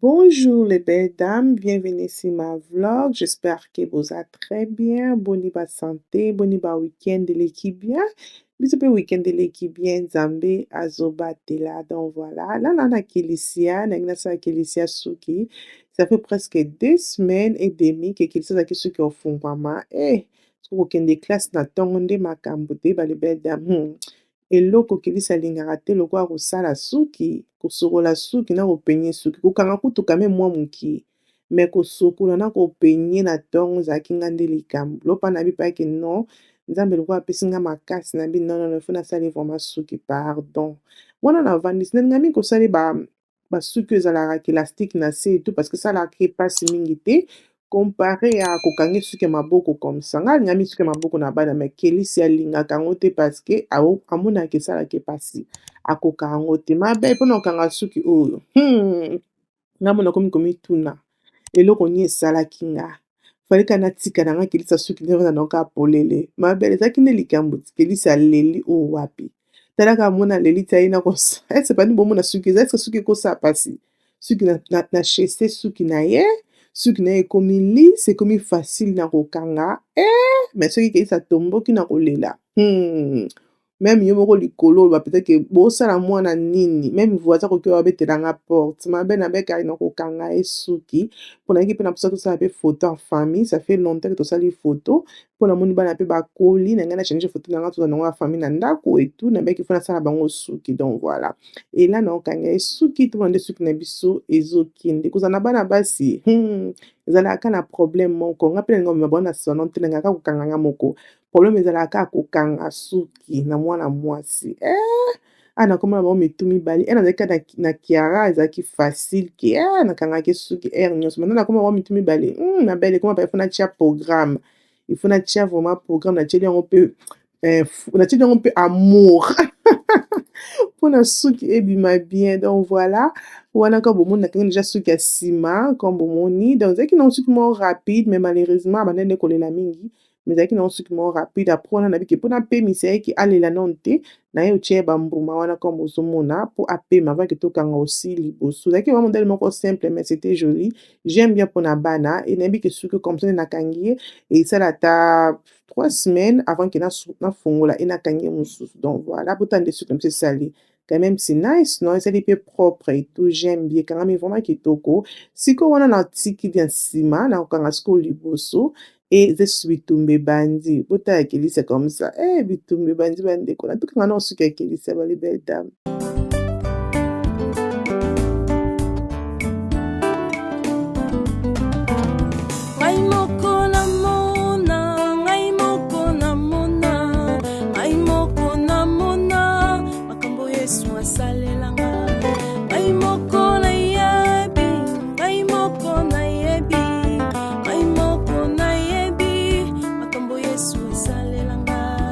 Bonjour les belles dames, bienvenue sur ma vlog. J'espère que vous allez très bien. Boni ba santé, boni ba week-end eleki bien. Biso pe week-end eleki bien, Nzambe azobatela. Donc voilà, là là na Kelisia, na ngi Kelisia suki. Ça fait presque 2 semaines et demie que Kelisia azalaki suki ofungwama. Eh, soki kokende classe na ntongo nde makambo te ba les belles dames. Eloko Kelisi alingaka te lokola kosala suki, kosokola suki na kopeigner suki, kokanga kutu kame mwa moke, me kosokola na kopeigner na ntongo ezalaki nga nde likambo. Lopa na bi payaki non, Nzambe lokola apesi nga makasi na bi non, non, non, faut nasali vraiment suki, pardon. Wana navandisi, nalinga mingi kosala basuki oyo ezalaka élastique na se et tout, parce que esalaka epasi mingi te comparé ya kokanga suki ya maboko. Comme ça nga alinga mingi suki ya maboko na bana, me Kelisi alingaka yango te parce que amonaka esalaka epasi, akoka yango te mabe mpona kokanga suki oyo. Nga mona komi komituna eloko nini esalaki nga falika natika na nga Kelisi suki nde vanda nango kaka polele mabele. Ezalaki nde likambo. Kelisi aleli oyo wapi? Talaka, mona aleli ti aye na ese bandi bomona suki eza ese suki ekosala mpasi suki na chese suki na ye. Suki na ye ekomi lisse, ekomi facile na kokanga. Mais soki Kelisi atomboki na kolela, Même yo moko likolo oloba peut-être ke bosala mwana nini, même voisin akoki oyo abetelanga porte mabe na bekaki na kokanga ye suki. Mpo nayaki mpe na mposa tosala mpe photo en famille. Ça fait longtemps que tosali photo, mpo namoni bana mpe bakoli na ngai, na change photo na ngai, tozala nango ya famille na ndako et tout. Nabeki mpo nasala bango suki. Donc voilà, ela na kokanga ye suki, tomona nde suki na biso ezokende. Kozala na bana basi, ezalaka na problème moko. Nga mpe nalinga komema bango na salon te, nalingaka kokanga nga moko. Problème ezalaka kaka kokanga suki na mwana mwasi. Awa nakomona bango mitu mibale. Nazalaki kaka na Kiara, ezalaki facile ke nakangaki suki heure nyonso. Maintenant nakoma bango mitu mibale, na bele ekoma il faut natia programme, il faut natia vraiment programme. Natieli yango mpe, natieli yango mpe amour mpona suki ebima bien. Donc voilà, wana kaka bomoni nakangi déjà suki ya nsima comme bomoni. Donc ezalaki nango suki moko rapide, mais malheureusement abandaki nde kolela mingi, mais ezalaki nango suki moko rapide. Après wana nabiki mpona apemisa ye, alela nano te, naye otie ye bambuma wana comme bozomona mpo apema avant ke tokanga aussi liboso. Ezalaki vraiment modèle moko simple, mais c'était joli, j'aime bien mpona bana. E nayebi ke suki comme ça nde nakangi ye, esala ata 3 semaines avant ke nafongola e nakangi ye mosusu. Donc voilà, botala nde suki na biso esali. Quand même c'est nice, non? Ezali mpe propre et tout, j'aime bien, ekangami vraiment kitoko. Sikoyo wana natiki na nsima, nakokanga sikoyo liboso. E eza susu bitumba ebandi. Botala Kelisi comme ça, bitumba ebandi bandeko. Natukanga na suki ya Kelisi ya ba les belles dames. Ngai moko namona, ngai moko namona, ngai moko namona makambo Yesu asalelanga. Ngai moko nayebi, ngai moko nayebi, ngai moko nayebi makambo Yesu asalelanga.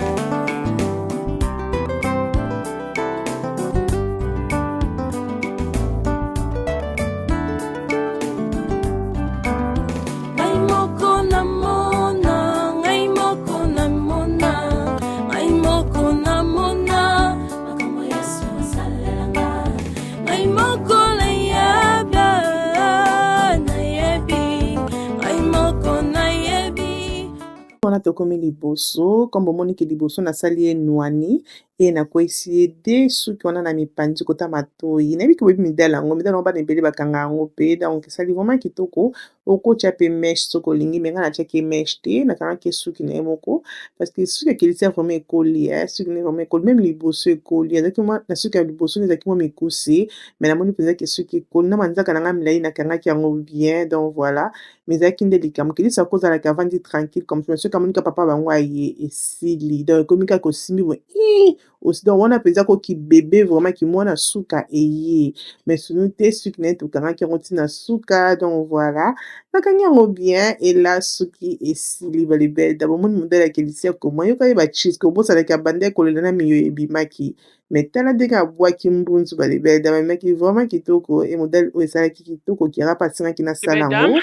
Wana tokomi liboso, comme bomoni ke liboso nasali ye nwani e nakweyisi ye de suki wana na mipanzi kota matoyi. Nayebi ke boyebi midele yango, midele yango bana ebele bakanga yango pe donc esali vraiment kitoko. Okotia pe mèche soki olingi, mais ngai natiaki ye mèche te, nakangaki ye suki na ye moko parce que suki ya Kelicia vraiment ekoli, suki na ye vraiment ekoli, meme liboso ekoli. Azalaki mwa na suki ya liboso ezalaki mwa mikuse, mais namoni mpenza ke suki ekoli na manzaka na ngai milayi nakangaki yango bien, donc voilà. Mais ezalaki nde likambo Kelisi akozalaka avandi tranquille comme ça, soki amoni ka papa bango aye esili, donc ekomi kaka osimbi boye osi, donc wana mpenza koki bebe vraiment kimwana suka eye, mais sunu te suki na ye tokangaki yango ntina suka, donc voilà nakangi yango bien ela suki esili balibele. Bomoni modele ya Kelisi akoma yoka ye bachise kobosanaki abandaki kolela na miyo ebimaki, mais tala ndenge abwaki mbunzu balibele bamemaki vraiment kitoko e modele oyo esalaki kitoko Kiara mpe asengaki nasala yango.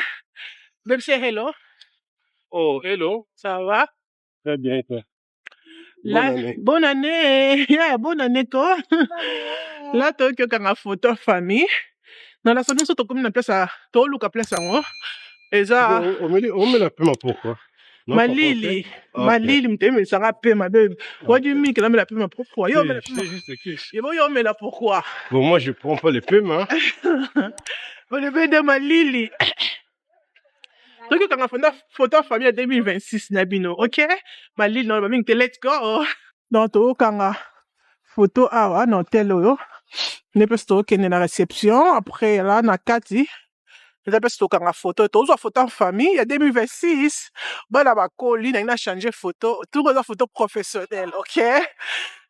Babe, say hello. Oh, hello. Ça va? Très bien, et toi? Bonne Bonne année. Bonne année. Yeah, bonne année toi. Là, toyoki okanga photo ya famille. Na la biso tokomi na place ya toluka place yango. Eza Bon, omela pema pourquoi? Non, malili. Ok. Malili moto emelisanga pema bebe. What do you mean que namela pema pourquoi? Yo omela C'est pema. juste que. Yebo yo omela pourquoi? Bon, moi, je prends pas les pema. Hein. Olebe de malili. Toki okanga photo ya famille ya 2026 na bino, ok? Malili na bamingi te, let's go. Donc tokanga photo awa na hotel oyo. Nde mpe tokende na réception après là na kati eza mpe tokanga photo, tozwa photo en famille ya 2026. Bana bakoli nangi na change photo, tour eza photo professionnelle, ok?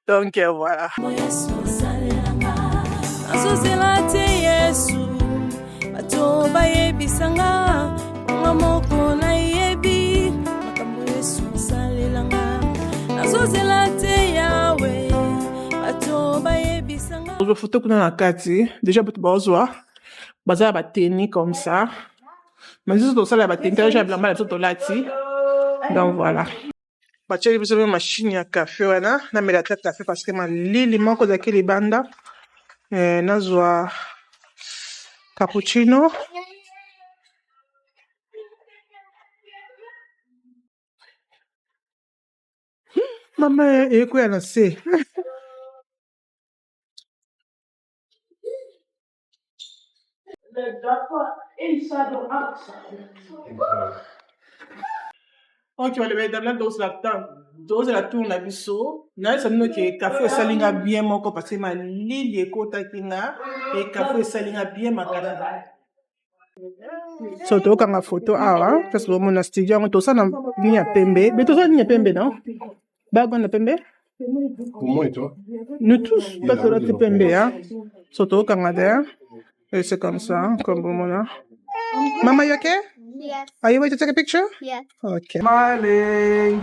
Donc voilà. Yesu asalelanga nazozela te Yesu bato bayebisanga nga moko nayebi makambo Yesu asalelanga nazozela te Yawe bato bayebisanga. Ozwa photo kuna na kati déjà bato bazwa baza ya bateni comme ça, mais biso tosala ya bateni te, déjà bilamba na biso tolati, donc voilà. Batieli biso mpe machine ya café wana, namela ata café parce que malili moko ezalaki libanda. Nazwa cappuccino. Mama ekwea na se. Ok, balobeli dabla tozela temps, tozela tour na biso. Nayebisa bino ke café esali nga bien moko parce que malili ekotaki nga e café esali nga bien makasi. So tokanga photo awa place bomona studio yango, tosala nini ya pembe be, tosala nini ya pembe, non? Background ya pembe. Pour moi et toi? Nous tous, toi tolati pembe, hein. So tokanga te et c'est comme ça comme bomona. Mama, you okay? Yes. Are you ready to take a picture? Yes. Okay. Smiling.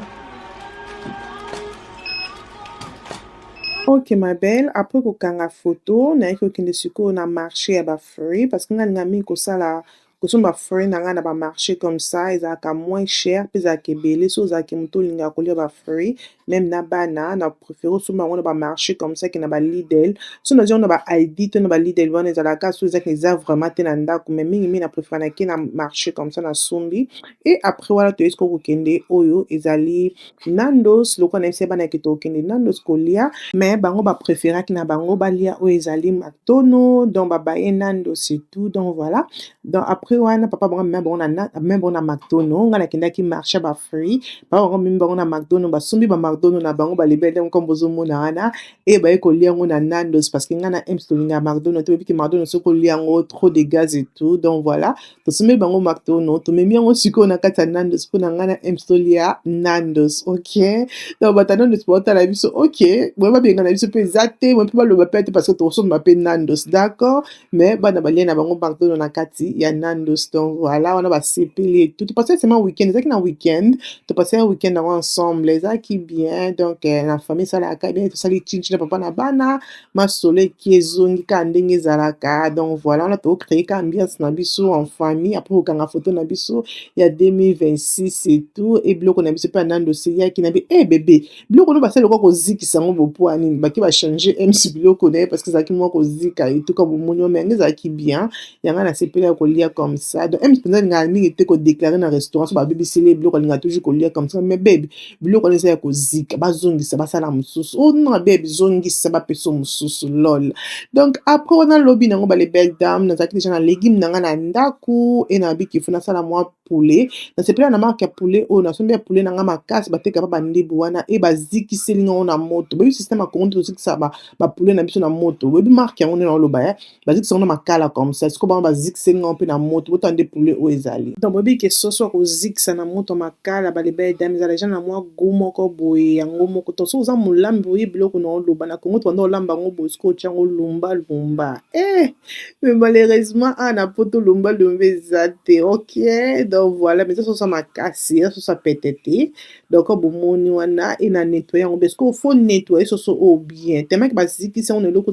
Ok ma belle, après kokanga photo, nayaki kokende sikoyo na marché ya bafruit parce que ngai nalinga mingi kosala kosomba fruit na ngai na bamarché comme ça, ezalaka moins cher mpe ezalaka ebele. So ozalaka moto olingaka kolia bafruit même na bana, na préféré osomba yango na bamarché comme ça ke na baLidl. So nazwi yango na ba-Aldi to na baLidl wana ezalaka so ezalaka eza vraiment te na ndako, mais mingimingi na préféré nake na marché comme ça nasombi. Et après wana toyei sikoyo kokende oyo ezali Nandos. Lokola nayebisi bana yake tokokende Nandos kolia, mais bango bapréféraki na bango balia oyo ezali McDonald, donc babaye Nandos et tout, donc voilà. Donc après wana papa bango amema bango na amema bango na McDonald, ngai nakendaki marché ya bafruit, papa bango amemi bango na McDonald, basombi ba McDonald na bango balebeli ntango comme bozomona wana e baye kolia yango na Nandos parce que ngai na Ems tolingaka McDonald te, boyebi McDonald soki kolia yango trop de gaz et tout. Donc voilà, tosombi bango McDonald, tomemi yango sikoyo na kati ya Nandos mpona ngai na Ems tolia Nandos, ok? Donc bato ya Nandos baotala biso, ok, boye babenga na biso mpe eza te, boye mpe baloba mpe te parce que tokosomba mpe Nandos, d'accord? Mais bana balia na bango McDonald na kati ya Nandos, donc voilà. Wana basepeli et tout, topase seulement week-end, ezalaki na week-end, topase ya week-end yango ensemble, ezalaki bien. Donc na famille esalaka bien, tosali chinchi na papa na bana, masolo eki ezongi kaka ndenge ezalaka. Donc voilà, wana tocréer ka ambiance na biso en famille après kokanga photo na biso ya 2026 et tout. E biloko na biso mpe ya Nandos eyaki na bi e bebe biloko no basali lokola kozikisa yango bopo nini, baki bachange mc biloko na ye parce que ezalaki mwa kozika etuka bomoni, mais yango ezalaki bien, yango nasepeli ya kolia comme comme ça. Donc Ems mpenza alingaka mingi te kodéclarer na restaurant so babebiseli ye biloko, alingaka toujours kolia comme ça. Mais babe, biloko wana eza ya kozika, bazongisa, basala mosusu. Oh non, babe, zongisa, bapesa mosusu, lol. Donc après wana, lobi nango, ba les belles dames, nazalaki déjà na légume na nga na ndako e nabiki faut nasala mwa poulet. Nasepela na marque ya poulet oyo nasombi, ya poulet na nga makasi. Bateka pa bandebu wana e bazikiseli ngango na moto. Boyebi système ya Kongo nde tozikisa bapoulet na biso na moto. Boyebi marque yango nde naoloba ya bazikisa yango na makala comme ça. Sikoyo bango bazikiseli ngango mpe na moto. Botala nde poulet oyo ezali. Donc boyebi ke soso ya kozikisa na moto makala, ba les belles dames, ezala déjà na mwa goût moko boye yango moko. To soki oza molambi, oyebi biloko na oloba. Na Kongo tobanda olamba yango boye, sikoyo otia yango lumba lumba. Mais malheureusement awa na Poto lumba lumba eza te. Ok, donc voilà, mais eza soso ya makasi, eza soso ya pete te. Donc bomoni wana e na nettoyer yango bien. Sikoyo faut nettoyer soso oyo bien, tellement ke bazikisi yango na eloko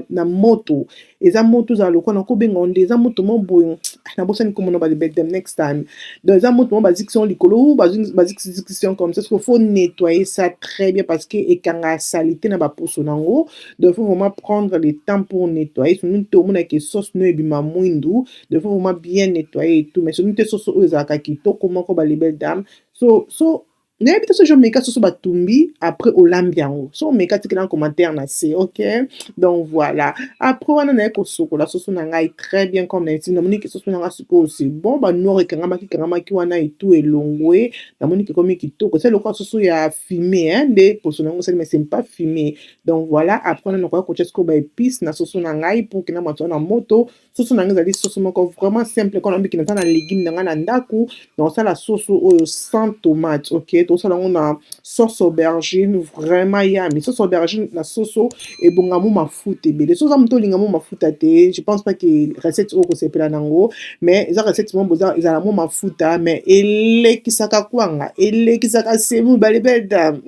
na moto. Eza moto ozala lokola nakobenga ngo nde eza moto mo boye, nabosani komona, ba les belles dames, next time. Donc eza moto mo bazikisi yango likolo, bazikisi yango comme ça. Sikoyo faut nettoyer ça très bien parce que ekanga saleté na baposo nango. Donc il faut vraiment prendre le temps pour nettoyer. Soki te, omonaka sauce no ebima mwindu. Donc il faut vraiment bien nettoyer et tout. Mais soki te, soso oyo ezalaka kitoko moko, ba les belles dames. So nayebi te soki omeka soso batumbi après olambi yango. So omeka, tikela commentaire na se. Ok, donc voilà, après wana naye kosokola soso na ngai très bien. Comme na eti namoni ke soso na ngai sikoyo c'est bon, banoir ekangamaki ekangamaki wana etu elongwe. Namoni ke ekomi kitoko, eza lokola soso ya fumé, hein, nde poso na yango osali, mais c'est pas fumé. Donc voilà, après wana nakoya kotia sikoyo baépice na soso na ngai pour ke na matisa na moto. Soso na ngai ezali soso moko vraiment simple. Kona mbiki naza na légume na ngai na ndako, nakosala soso oyo sans tomate. Ok, tosala yango na sauce aubergine, vraiment yami. Sauce aubergine na soso ebonga mo mafuta ebele. So oza moto olinga mo mafuta te, je pense pas que recette oyo kosepela nango, mais eza recette moko ezala mo mafuta, mais elekisaka kwanga, elekisaka semu, ba les belles dames.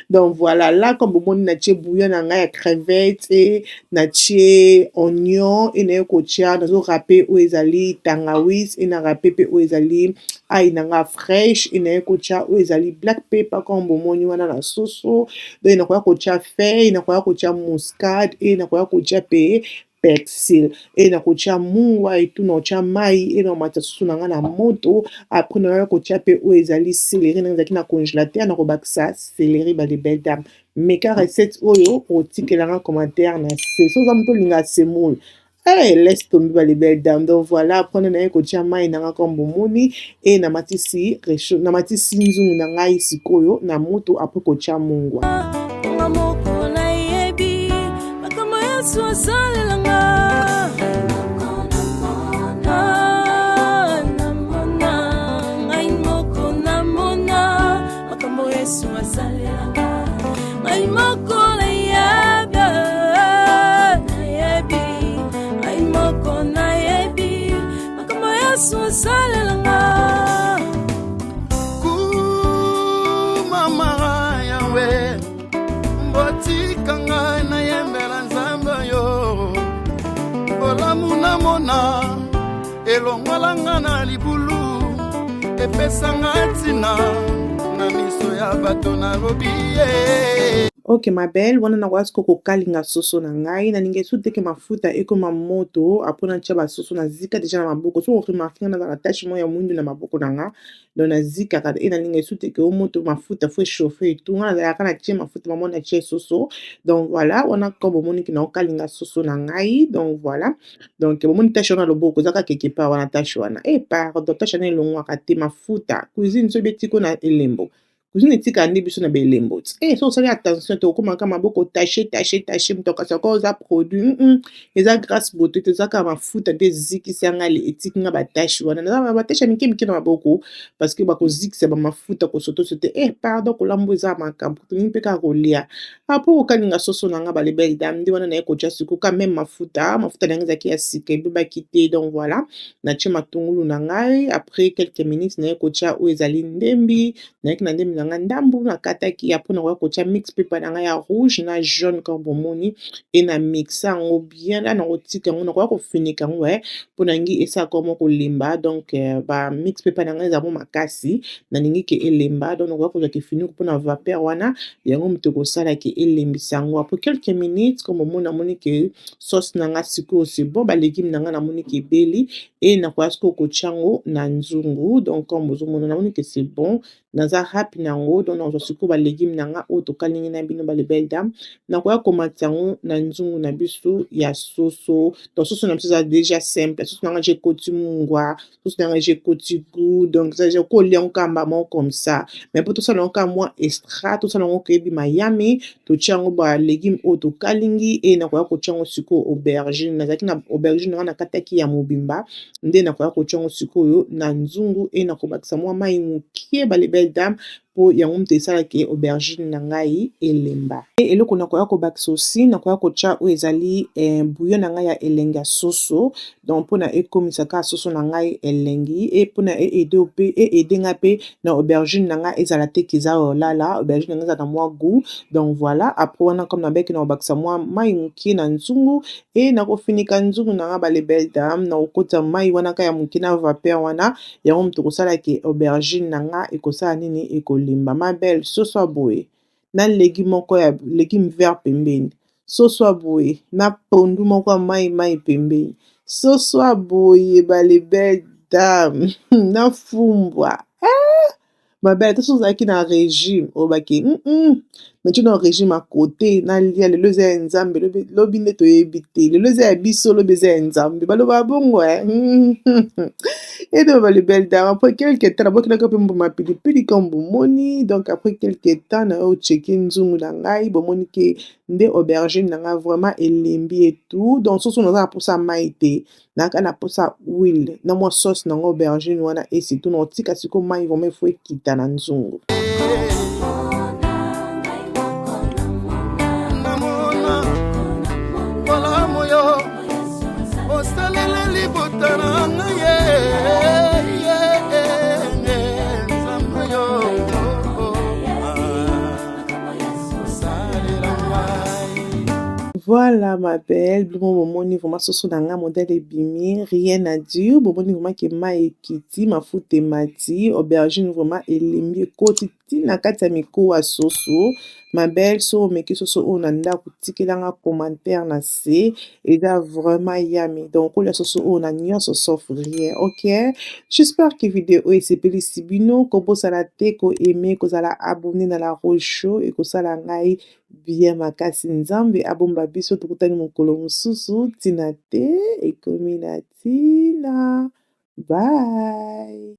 Donc voilà, là comme bomoni, natie bouillon na ngai ya crevette, natie oignon e naye kotia, nazorâper oyo ezali tangawis e na râper mpe oyo ezali ail na nga fraîche e naye kotia oyo ezali black pepper. Comme bomoni wana na soso, donc nakoya kotia feuille, nakoya kotia muscade e nakoya kotia mpe persil e nakotia mungwa etu, nakotia mai e nakomatisa soso na ngai na moto. Après nakoya kotia mpe oyo ezali céleri na ezalaki na congélateur, nakobakisa céleri. Ba les belles dames, meka recette oyo, otikelanga commentaire na se. So oza moto olinga semoule, hey, laisse tomber, ba les belles dames. Donc voilà, après naye kotia mai na nga comme bomoni e namatisi réchaud, namatisi nzungu na ngai sikoyo na moto après kotia mungwa. Nga moko nayebi makambo Yesu asalelanga. Ah, namona ngai moko, namona makambo Yesu asalelanga. Ngai moko nayebi, nayebi, ngai moko nayebi makambo Yesu asalelanga. Kumama Yawe, botika ngai nayembela Nzambe oyo bolamu namona elongolanga na libulu, epesanga ntina na miso ya bato, nalobi ye. Ok, ma belle, wana nakoya sikoyo kokalinga soso na ngai. Nalingi esu teke mafuta ekoma moto après natia basoso. Nazika déjà na maboko. So oremarquer nga naza na tache moko ya mwindu na maboko na nga. Donc nazikaka e nalinga esu teke o moto, mafuta faut echauffe etu. Nga nazalaka natie mafuta mamo, natie soso. Donc voilà, wana comme bomoniki na kokalinga soso na ngai. Donc voilà, donc bomoni tache wana na loboko, eza kaka quelque part wana. Tache wana, e pardon, tache wana elongwaka te. Mafuta cuisine so ebeti ko na elembo, cuisine etikala nde biso na belembo ti e so osali attention te, okomaka maboko tache, tache, tache. Moto akasi ako eza produit eza grâce beauté te, eza kaka mafuta nde ezikisi yanga, etiki nga batache wana. Naza batache ya mike mike na maboko parce que bakozikisa bamafuta kosotoso te. Pardon, kolambo eza makambo, tolingi mpe kaka kolia. Apo kokalinga soso na nga, ba les belles dames, nde wana naye kotia sikoyo ka même mafuta. Mafuta na ngai ezalaki ya sika, ebebaki te. Donc voilà, natie matungulu na ngai. Après quelques minutes naye kotia oyo ezali ndembi. Nayaki na ndembi. na ngai ndambu nakataki ya mpona koya kotia mix pepper na ngai ya rouge na jaune comme bomoni e na mixe yango bien. La nakotika yango, nakoya kofinika yango mpona ngi esalaka mwa kolemba. Donc ba mix pepper na ngai eza mo makasi, nalingi ke elemba. Donc nakoya kozwa kifiniko mpona vapeur wana, yango moto ekosala ke elembisa yango. Après quelques minutes, comme bomoni, namoni ke sauce na nga sikoyo c'est bon, balégume na nga namoni ke ebeli e nakoya sikoyo kotia yango na nzungu. Donc comme bozomona, namoni ke c'est bon, naza happy na yango. Donc nazwa sikoyo balégume na nga oyo tokalingi na bino, bale belle dame, nakoya komatisa yango na nzungu na biso ya soso. Donc soso na biso eza déjà simple, soso na nga je ekoti mungwa, soso na nga je ekoti goût. Donc eza kolia yango kaka moko comme ça, mais mpo tosala yango kaka mwa extra, tosala yango koyebima yami, totia yango balégume oyo tokalingi e nakoya kotia yango sikoyo aubergine. Nazalaki na aubergine wana, nakataki ya mobimba, nde nakoya kotia yango sikoyo na nzungu e nakobakisa mwa mai mokie, bale belle dame, mpo yango moto esalaki aubergine na ngai elemba. Eloko nakoya kobakisa aussi, nakoya kotia oyo ezali bouillon na ngai ya elengi ya soso. Donc mpona ekomisa kaka soso na ngai elengi e mpona eaider mpe eaider ngai mpe na aubergine na ngai ezala te eza olala, aubergine na ngai ezala na mwa goût. Donc voilà, après wana, comme nabeki, na kobakisa mwa mai mokie na nzungu e nakofinika nzungu na ngai, bale belle dame. Nakokota mai wana kaka ya mokie na vapeur wana, yango moto ekosalaki aubergine na nga ekosala nini, ekolemba. Ma belle, soso ya boye na légume moko ya légume vert pembeni, soso ya boye na pondu moko ya mai mai pembeni, soso ya boye, bale belle dame, na fumbwa, eh! Ma belle, ata soki ozalaki na régime, olobaki natie na régime à côté, nalia lelo eza ya Nzambe, lobi nde toyebi te. Lelo eza ya biso, lobi eza ya Nzambe, balobaka bongo. Et donc bale belle dame, après quelque temps nabwakelaka mpe mbuma pilipili comme bomoni. Donc après quelque temps, na oyo checker nzungu na ngai, bomoni ke nde aubergine na ngai vraiment elembi et tout. Donc soso naza na mposa mai te, nayaka na mposa huile na mwa sauce nango aubergine wana et surtout na otika sikoyo mai vraiment il faut ekita na nzungu. Namona bolamu yo osalele libota na ngai ye, Nzambe yo osalela ngai. Voilà, ma belle, biloko bomoni vraiment soso na nga modèle ebimi, rien à dire. Bomoni vraiment ke mai ekiti, mafuta emati, aubergine vraiment elembi, ekoti ntina kati ya mikuwa ya soso. Ma belle, so omeki soso oyo na ndako, tikelanga commentaire na se. Eza vraiment yummy. Donc kolia soso oyo na nyonso sauf rien. Ok, j'espère que vidéo oyo esepelisi bino. Kobosana te koaimer, kozala abonné na La Rose Show, ekosala ngai bien makasi. Nzambe abomba biso, tokutani mokolo mosusu. Ntina te ekomi na ntina. Bye.